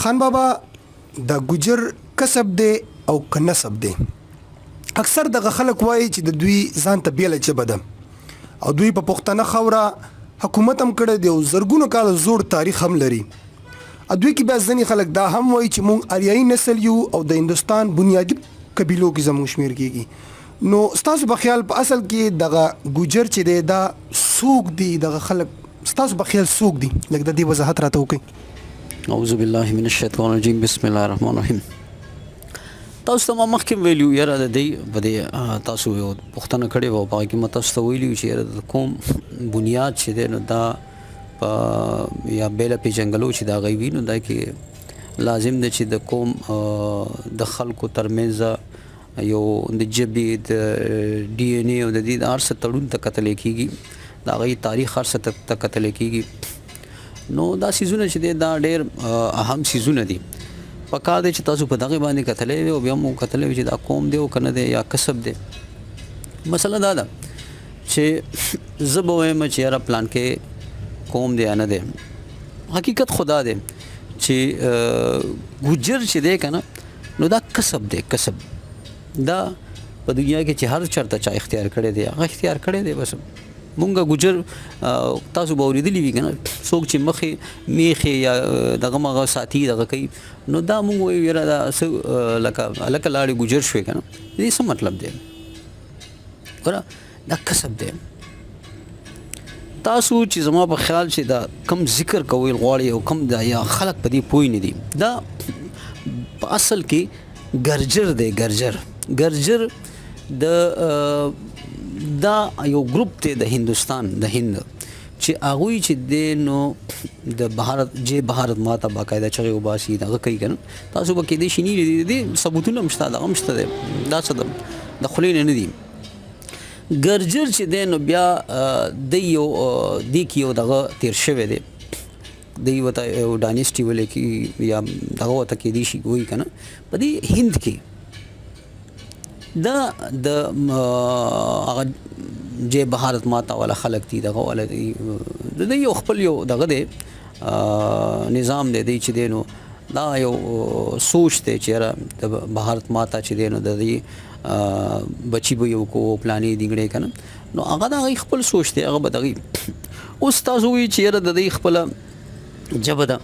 خان بابا، دا ګجر کسب دی او که نسب دی؟ اکثر دغه خلک وایي چې د دوی ځان ته بیله ژبه ده او دوی په پښتنه خاوره حکومت هم کړی دی او زرګونو کاله زوړ تاریخ هم لري. دوی کې بیا ځینې خلک دا هم وایي چې موږ اریایي نسل یو او د هندوستان بنیادي قبیلو کې زموږ شمیر کیږي. نو ستاسو په خیال په اصل کې دغه ګجر چې دی دا څوک دي؟ دغه خلک ستاسو په خیال څوک دي؟ لږ د دې وضاحت راته وکړئ. اعوذ بالله من الشیطان الرجیم، بسم الله الرحمن الرحیم. تاسو ته ما مخکې ویلي وو، یاره د دې په دې تاسو یو پوښتنه کړې وه، په هغې کې ما تاسو ته ویلي وو چې یاره د کوم بنیاد چې دی نو دا په یا بېله پېژنګلو چې د هغوی وي، نو دا کې لازم دی چې د کوم د خلکو ترمنځ یو د ژبې د ډي ان ای او د دې د هر څه تړون ته کتلی کېږي، د هغوی تاریخ هر څه ته کتلی کېږي. نو دا سیزونه چې دی دا ډېر اهم سیزونه دي. پکار دی چې تاسو په دغه باندې کتلی وي او بیا مو کتلی وي چې دا قوم دی او که نه دی یا کسب دی. مسله دا ده چې زه به وایم چې یاره پلان کې قوم دی یا نه دی. حقیقت خدا دی چې ګجر چې دی که نه نو دا کسب دی. کسب دا په دنیا کې چې هر چرته چا اختیار کړی دی هغه اختیار کړی دی. بس مونږ ګجر تاسو به اورېدلي وي که نه، څوک چې مخې میخې یا دغه مغه ساتي دغه کوي، نو دا مونږ وایو یاره دا څه لکه هلکه لاړې ګجر شوې که نه، دې څه مطلب دی؟ ګوره دا کسب دی. تاسو چې زما په خیال چې دا کم ذکر کوي غواړي او کم دا یا خلک په دې پوه نه دي، دا په اصل کې ګرجر دی. ګرجر ګرجر د دا یو ګروپ دی د هندوستان د هند چې هغوی چې دی نو د بهارت جې بهارت ماته باقاعده چغې وباسي دغه کوي که نه. تاسو به کېدای شي نه لیدلي، دې ثبوتونه هم شته، دغه هم شته دی، دا څه د خولې نه نه دي. ګرجر چې دی نو بیا دی یو دی کې یو دغه تیر شوی دی، دی ورته یو ډاینسټي ویل کېږي یا دغه ورته کېدای شي وایي که نه. په دې هند کې دا د هغه جې بهارت ماتا والا خلک دي، دغه والا دي، د دوی یو خپل یو دغه دی نظام دی. دی چې دی نو دا یو سوچ دی چې یاره د بهارت ماتا چې دی نو د دې بچي به یو کو پلانې دینګړې که نه، نو هغه د هغوی خپل سوچ دی. هغه به دغې اوس تاسو وایي چې یاره د دوی خپله ژبه ده،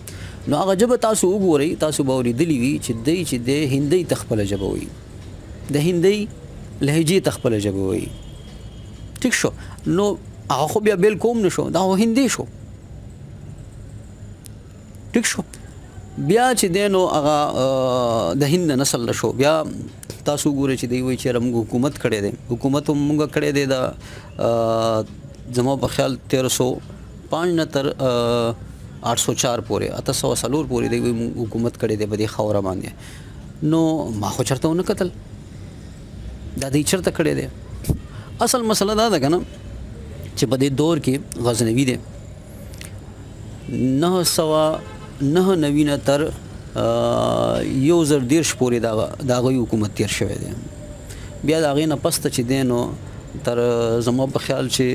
نو هغه ژبه تاسو وګورئ، تاسو به اورېدلي وي چې دی چې دی هندۍ ته خپله ژبه وایي، د هندۍ لهجې ته خپله ژبه وایي. ټیک شو، نو هغه خو بیا بېل قوم نه شو، دا خو هندۍ شو. ټیک شو، بیا چې دی نو هغه د هند نسل نه شو. بیا تاسو وګورئ چې دی وایي چې موږ حکومت کړی دی، حکومت هم موږ کړی دی د زما په خیال 1305 نه تر 804 پورې، 804 پورې دی وایي موږ حکومت کړی دی په دې خاوره باندې. نو ما خو چېرته ونه کتل دا دی چېرته کړی دی. اصل مسله دا ده که نه چې په دې دور کې غزنوي دی 999 نه تر 1030 پورې د هغوی حکومت تېر شوی دی. بیا د هغې نه پسته چې دی نو تر زما په خیال چې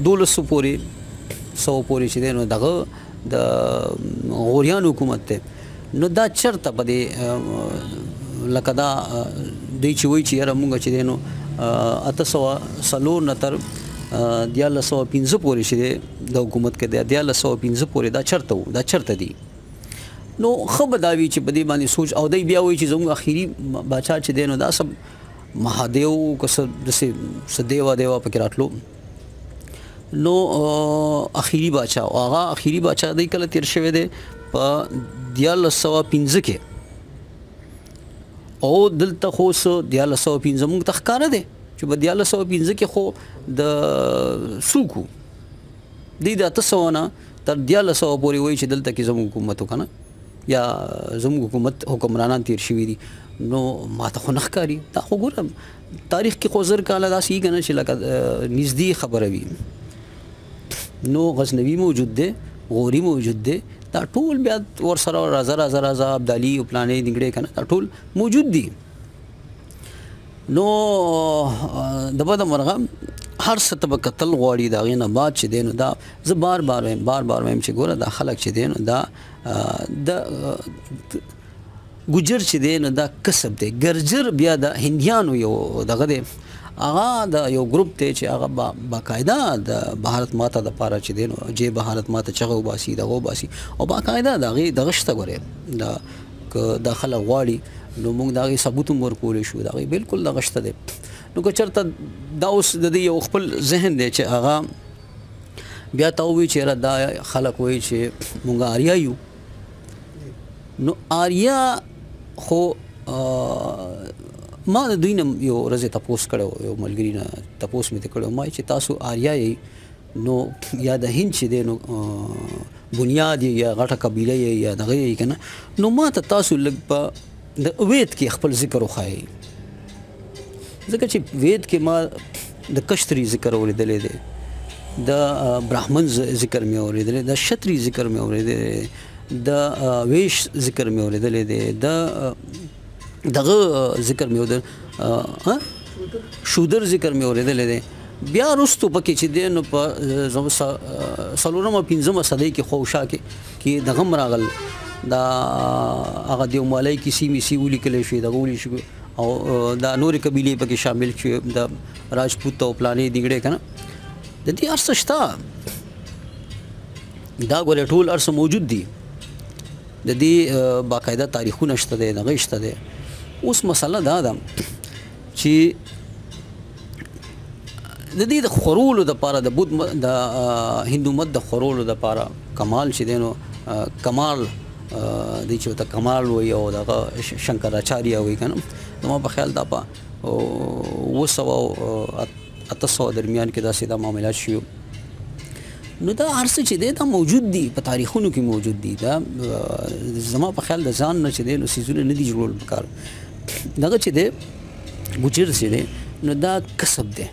1200 پورې سو پورې چې دی نو دغه د غوریانو حکومت دی. نو دا چېرته په دې لکه دا دوی چې وایي چې یاره موږ چې دی نو 804 نه تر 1305 پورې چې دی د حکومت کې دی، 1305 پورې دا چېرته وو، دا چېرته دي؟ نو ښه به دا وي چې په دې باندې سوچ. او دی بیا وایي چې زموږ اخري باچا چې دی نو دا څه مهادیو که څه داسې څه دیوا دیوا پکې راتلو، نو اخیری باچا، او هغه اخیری باچا دی کله تیر شوی دی؟ په 1305 کې. او دلته خو څه 1305 موږ ته ښکاره دی چې په 1305 کې خو د څوک وو؟ دی د 800 نه تر 1300 پورې وایي چې دلته کې زموږ حکومت وکړه یا زموږ حکومت حکمرانان تیر شوي دي. نو ما ته خو نه ښکاري. دا خو ګوره تاریخ کې خو زر کاله داسې که نه چې لکه نږدې خبره وي. نو غزنوي موجود دی، غوري موجود دی، دا ټول بیا ورسره راځه راځه راځه ابدالي او پلانې دینګړې که نه، دا ټول موجود دي. نو د بده مرغه هر څه ته به کتل غواړي. د هغې نه بعد چې دی نو دا زه بار بار وایم، بار بار وایم چې ګوره دا خلک چې دی نو دا د ګجر چې دی نو دا کسب دی. ګرجر بیا د هندیانو یو دغه دی، هغه د یو ګروپ دی چې هغه باقاعده د بهارت ماتا د پاره چې دی نو جې بهارت ماتا چغه وباسي، دغه وباسي او باقاعده د هغې دغه شته. ګورې دا که دا خلک غواړي نو موږ د هغې ثبوت هم ورکولی شو، د هغې بالکل دغه شته دی. نو که چېرته دا اوس د دې یو خپل ذهن دی چې هغه بیا ته ووایي چې یاره دا خلک وایي چې موږ آریا یو، نو آریا خو ما د دوی نه یو ورځ تپوس کړی، یو ملګري نه تپوس مې ترې کړی، ما چې تاسو آریا یئ نو یا د هند چې دی نو بنیاد یې یا غټه قبیله یې یا دغه یې که نه، نو ما ته تاسو لږ په د وید کې خپل ذکر وښایئ، ځکه چې وید کې ما د کشتري ذکر اورېدلی دی، د براهمن ذکر مې اورېدلی، د شتري ذکر مې اورېدلی دی، د ویش ذکر مې اورېدلی دی، د دغه ذکر مې اورېدلی، شودر ذکر مې اورېدلی دی. بیا وروسته پکې چې دی نو په څلورمه پنځمه صدۍ کې خوشا کې کې دغه هم راغل، دا هغه دیومالۍ کیسې میسې ولیکلی شوې، دغه ولیکل شوې او دا نورې قبیلې پکې شامل شوې، د راجپوت او پلانې دیګړې که نه، د دې هر څه شته. دا ګورې ټول هر څه موجود دي، د دې باقاعده تاریخونه شته دی، دغه شته دی. اوس مسله دا ده چې د دې د خورولو دپاره د بود د هندو مت د خورولو دپاره کمال چې دی نو کمال دی چې ورته کمال وایي او دغه شنکراچاریا وایي که نه، زما په خیال دا په 700 او 800 درمیان کې داسې دا معاملات شوي. نو دا هر څه چې دی دا موجود دي، په تاریخونو کې موجود دي. دا زما په خیال د ځان نه چې دی نو څیزونه نه دي جوړول پکار. دغه چې دی ګجر چې دی نو دا کسب دی.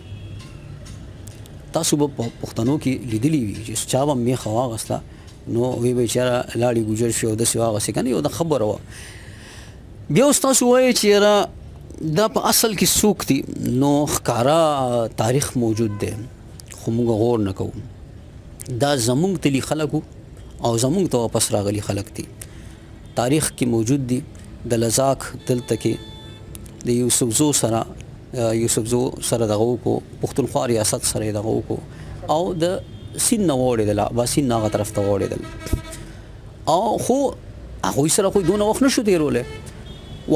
تاسو به په پښتنو کې لیدلی وي چې چا به میخه واغسته نو وی به چې یاره لاړې ګجر شو او داسې واغستې که نه، یو د خبره وه. بیا اوس تاسو وایئ چې یاره دا په اصل کې څوک دي، نو ښکاره تاریخ موجود دی خو موږ غور نه کوو. دا زموږ تلي خلک او زموږ ته واپس راغلي خلک دي، تاریخ کې موجود دي. د لزاک دلته کې د یوسفزو سره یوسفزو سره دغه وکړو، پښتونخوا ریاست سره یې دغه وکړو او د سیند نه واوړېدل، اباسین نه هغه طرف ته واوړېدل او خو هغوی سره خو دونه وخت نشو تېرولی،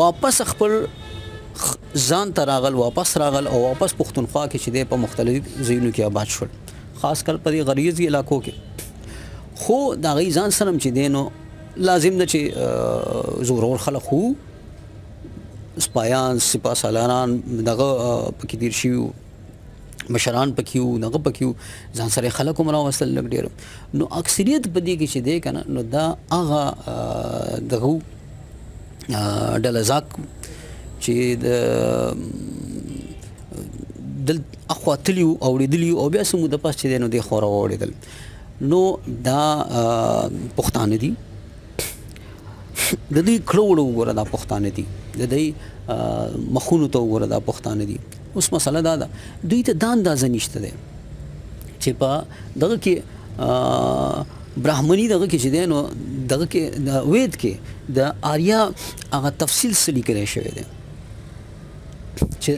واپس خپل ځان ته راغل، واپس راغل او واپس پښتونخوا کې چې دی په مختلف ځایونو کې آباد شول، خاص کر په دې غریزي علاقو کې. خو د هغوی ځان سره هم چې دی نو لازم ده چې زورور خلک خو سپایان، سپاه سالاران دغه پکې تېر شوي وو، مشران پکې وو، دغه پکې وو، ځان سره خلک هم راوستل لږ ډېر. نو اکثریت په دې کې چې دی که نه نو دا هغه دغه ډله ځاک چې د دل اخوا تللي وو، اوړېدلي وو او بیا څه موده پس چې دی نو دې خوا راواوړېدل. نو دا پښتانه دي، د دوی کړو وړو وګوره دا پښتانه دي، د دوی مخونو ته وګوره دا پښتانه دي. اوس مسله دا ده دوی ته دا اندازه نشته دی چې په دغه کې براهمني دغه کې چې دی نو دغه کې د وید کې د آریا هغه تفصیل څه لیکلی شوی دی چې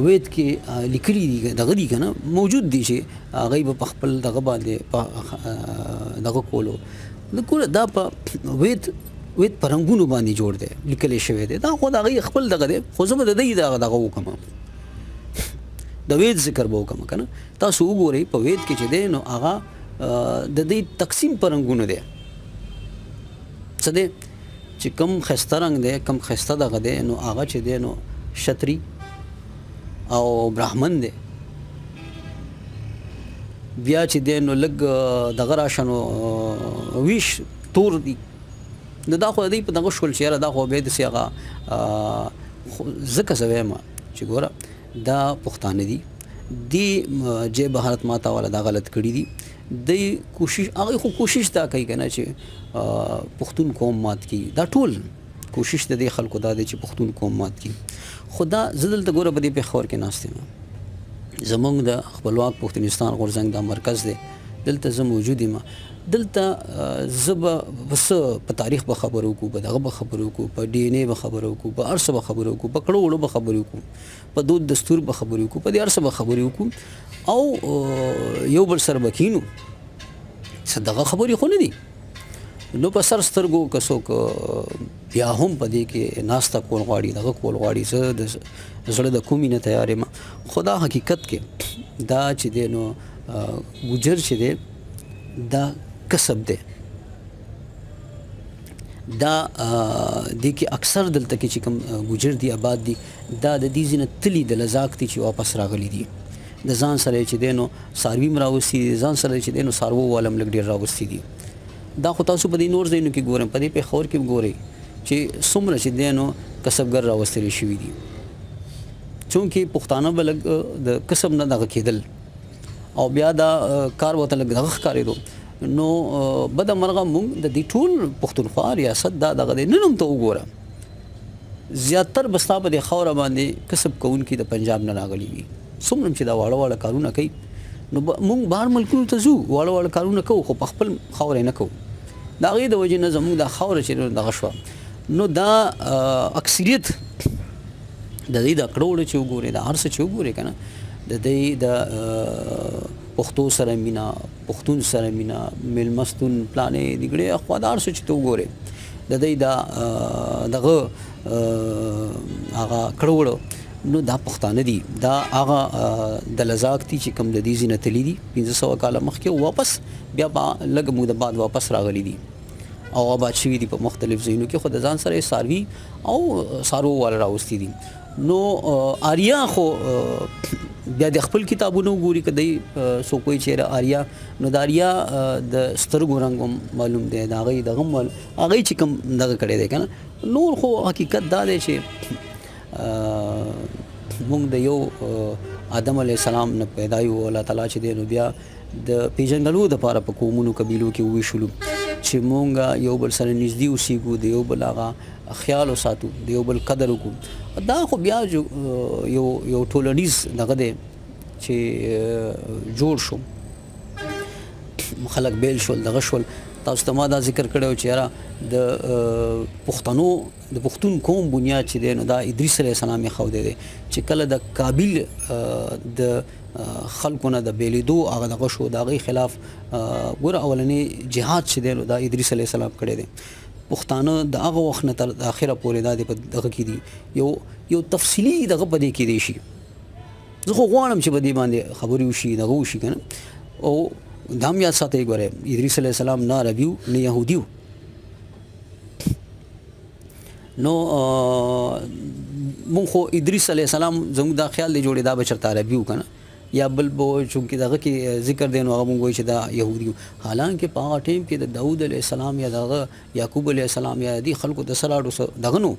وید کې لیکلي دي دغه دي که نه موجود دي چې هغوی به په خپل دغه باندې په دغه کولو نو ګوره دا په وید وید په رنګونو باندې جوړ دی لیکلی شوی دی. دا خو د هغوی خپل دغه دی، خو زه به د دوی دغه دغه وکړم، د وید ذکر به وکړم که نه. تاسو وګورئ په وید کې چې دی نو هغه د دوی تقسیم په رنګونو دی، څه دی چې کم ښایسته رنګ دی کم ښایسته دغه دی نو هغه چې دی نو شتري او براهمن دی. بیا چې دی نو لږ دغه راشه نو ویش تور دی، نو دا خو د دوی په دغه شول چې یاره دا خو بیا داسې هغه ځکه زه وایم چې ګوره دا پښتانه دي، دې جې بهارت ماتا والا دا غلط کړي دي. دی کوشش هغوی خو کوشش دا کوي که نه چې پښتون قوم مات کړي، دا ټول کوشش د دې خلکو دا دی چې پښتون قوم مات کړي. خو دا زه دلته ګوره په دې پېښور کې ناست یم، زمونږ د خپلواک پښتونستان غورځنګ دا مرکز دی، د دلته زه موجود یم، دلته زه به په څه، په تاریخ به خبرې وکړو، په دغه به خبرې وکړو، په ډي این ای به خبرې وکړو، په هر څه به خبرې وکړو، په کړو وړو به خبرې وکړو، په دود دستور به خبرې وکړو، په دې هر څه به خبرې وکړو او یو بل سره به کینو. څه دغه خبرې خو نه دي. نو په سر سترګو که څوک بیا هم په دې کې ناسته کول غواړي، دغه کول غواړي، زه د زړه د کومې نه تیار یم. خو دا حقیقت کې دا چې دی نو ګجر چې دی دا کسب دی، دا دې کې اکثر دلته کې چې کوم ګجر دي آباد دي، دا د دې ځینې تلي د لزاک دي چې واپس راغلي دي. د ځان سره چې دی نو څاروي هم راوستي دي، ځان سره چې دی نو څاروو والا هم لږ ډېر راوستي دي. دا خو تاسو په دې نور ځایونو کې ګورئ، په دې پېښور کې هم ګورئ چې څومره چې دی نو کسبګر راوستل شوي دي. چونکې پښتانه به لږ د کسب نه دغه کېدل او بیا دا کار ورته لږ دغه ښکارېدو. نو بده مرغه مونږ د دې ټول پښتونخوا ریاست دا دغه دی. نن هم ته وګوره زیاتر به ستا په دې خاوره باندې کسب کوونکي د پنجاب نه راغلي وي. څومره هم چې دا واړه واړه کارونه کوي، نو مونږ بهر ملکونو ته ځو، واړه واړه کارونه کوو، خو په خپل خاوره یې نه کوو. د هغې د وجې نه زمونږ دا خاوره چې دغه شوه، نو دا اکثریت د دې د کړو وړو چې وګورې، دا هر څه چې وګورې که نه، د دې د پښتو سره مینه، پښتون سره مینه، میلمستون پلانې دګړې اخوا، دا هر څه چې ته وګورې د دې د دغه هغه کړو وړو، نو دا پښتانه دي. دا هغه د لزاک دي چې کوم د دې ځینې تللي دي 500 کاله مخکې، واپس بیا په لږ موده بعد واپس راغلي دي او آباد شوي دي په مختلف ځایونو کې، خو د ځان سره یې څاروي او څاروو والا راوستي دي. نو آریا خو بیا د خپل کتابونه وګوري، که دی څوک وایي چې آریا، نو د آریا د سترګو رنګ هم معلوم دی، د هغې دغه هم معلوم، هغې چې کوم دغه کړی دی که نه. نور خو حقیقت دا دی چې موږ د یو آدم علیه السلام نه پیدا یو، الله تعالی چې دی نو بیا د پیژندلو دپاره په قومونو قبیلو کې وویشلو چې مونږ یو بل سره نږدې اوسېږو، د یو بل هغه خیال وساتو، د یو بل قدر وکړو. دا خو بیا یو یو ټولنیز دغه دی چې جوړ شو، خلک بیل شول، دغه شول. تاسو ته ما دا ذکر کړی چې یاره د پښتنو د پښتون قوم بنیاد چې دی نو دا ادریس علیه السلام یې ښودی دی چې کله د کابل د خلکو نه د بیلیدو هغه دغه شو، د هغې خلاف ګوره اولنی جهاد چې دی نو دا ادریس علیه السلام کړی دی. پښتانه د هغه وخت نه تر اخره پورې دا دی په دغه کې دي، یو یو تفصیلي دغه په دې کې دی شي. زه خو غواړم چې په دې باندې خبرې وشي، دغه وشي که نه. او دا هم یاد ساتئ ګوره ادریس علیه السلام نه عربي و نه یهودي و. نو مونږ خو ادریس علیه السلام زموږ دا خیال دی جوړې دا به چېرته عربي و که نه، یا بل به چونکې دغه کې ذکر دی نو هغه مونږ وایو چې دا یهودي و. حالانکه په هغه ټایم کې د داود علیه السلام یا دغه یعقوب علیه السلام یا دې خلکو د سلاډو څه دغه نو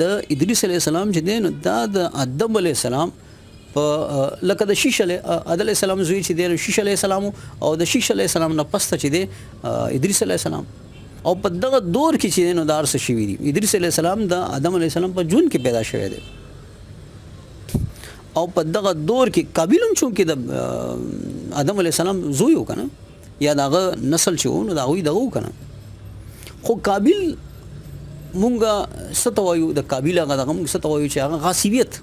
د ادریس علیه السلام چې دی نو دا د آدم علیه السلام په لکه د شیش علیه آدم علیه السلام زوی چې دی نو شیش علیه السلام او د شیش علیه السلام نه پسته چې دی ادریس علیه السلام، او په دغه دور کې چې دی نو دا هر څه شوي دي. ادریس علیه السلام د آدم علیه السلام په ژوند کې پیدا شوی دی او په دغه دور کې قابیل هم چونکې د آدم علیه السلام زوی و که نه، یا د هغه نسل چې و نو د هغوی دغه و که نه. خو قابیل مونږ څه ته وایو، د قابیل هغه دغه مونږ څه ته وایو چې هغه غاصبیت،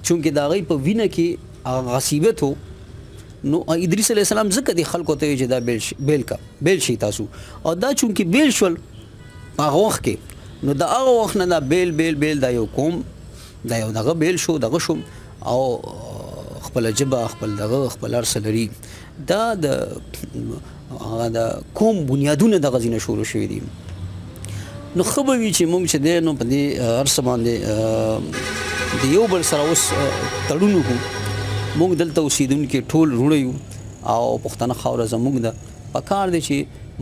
چونکې د هغوی په وینه کې هغه غاصبیت و. نو ادریس علیه السلام ځکه دې خلکو ته وایي چې دا بیل کا بیل شي تاسو، او دا چونکې بیل شول په هغه وخت کې، نو د هغه وخت نه دا بیل بیل بیل دا یو قوم دا یو دغه بیل شو دغه شو او خپله ژبه خپل دغه خپل هر څه لري. دا د هغه د قوم بنیادونه دغه ځینې شروع شوي دي. نو ښه به وي چې موږ چې دی نو په دې هر څه باندې د یو بل سره اوس تړون وکړو. موږ دلته اوسېدونکي ټول وروڼه یو او پښتنه خاوره زموږ ده. په کار دی چې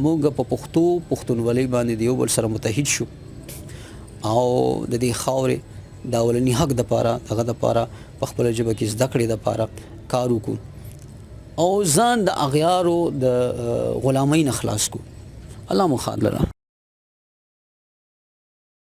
موږ په پښتو پښتونولۍ باندې د یو بل سره متحد شو او د دې خاورې د اولني حق دپاره دغه دپاره په خپله ژبه کې زده کړې دپاره کار وکړو او ځان د اغیارو د غلامۍ نه خلاص کړو. الله مو ښاد لره.